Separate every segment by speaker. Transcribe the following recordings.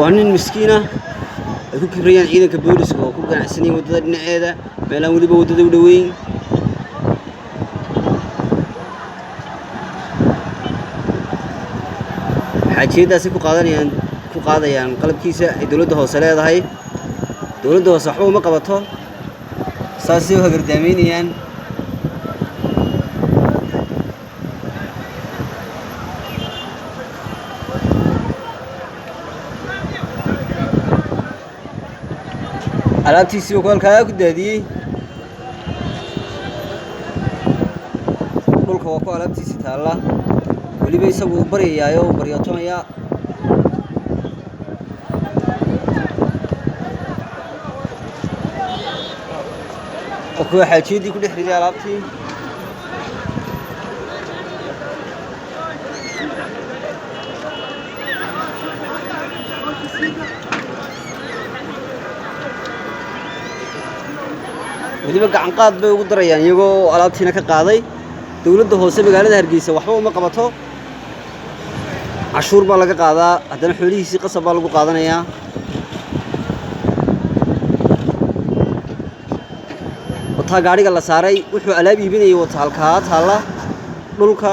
Speaker 1: Waa nin miskiin ah ay ku kibrayaan ciidanka booliska oo ku ganacsanaya waddada dhinaceeda, meelaan weliba waddada u dhoweyn. Xaajiyadaasi ku qaadanayaan, ku qaadayaan qalabkiisa ay dowladda hoose leedahay. Dowladda hoose waxba uma qabato, saasay u hagardaameynayaan. Alaabtiisii uu halkaa ku daadiyey dhulka, waa ku alaabtiisii taalla. Weliba isagu uu baryayaayo, uu baryootomayaa. Oo kuwa xaajiyaddii ku dhex riday alaabtii. Weliba gacan qaad bay ugu darayaan iyagoo alaabtiina ka qaaday. Dowladda hoose magaalada Hargeysa waxba uma qabato. Cashuur baa laga qaadaa, haddana xoolihiisii qasab baa lagu qaadanayaa. Wataa gaadhiga la saaray, wuxuu alaab iibinayay wata halkaa taalla dhulka.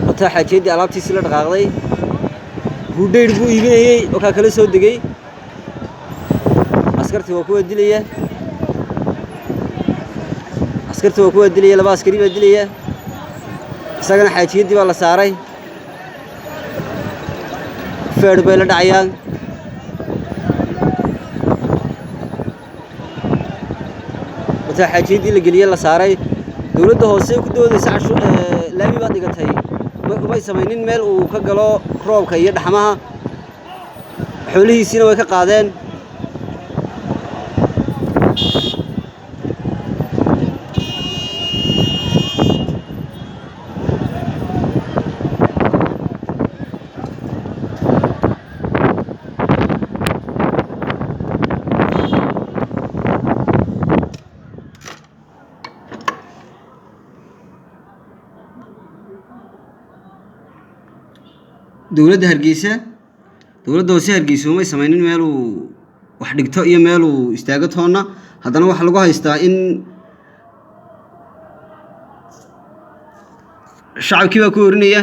Speaker 1: Wataa xaajiyaddii alaabtiisii la dhaqaaqday. Huudhayr buu iibinayey oo kaa kala soo degay. Askartii waa kuwa dilaya, askartii waa kuwa dilaya. Laba askari baa dilaya, isagana xaajiyaddii baa la saaray, feedh bay la dhacayaan. Wataa xaajiyaddii la geliyey, la saaray. Dowladda hoose ku doodaysa cashu laami baad dhigatay, umay samaynin meel uu ka galo roobka iyo dhaxmaha. Xoolihiisiina way ka qaadeen. Dowladda Hargeysa, dowladda hoose Hargeysa umay samaynin meel uu wax dhigto iyo meel uu istaago toonna. Haddana waxaa lagu haystaa in shacabkii baa ku orinaya.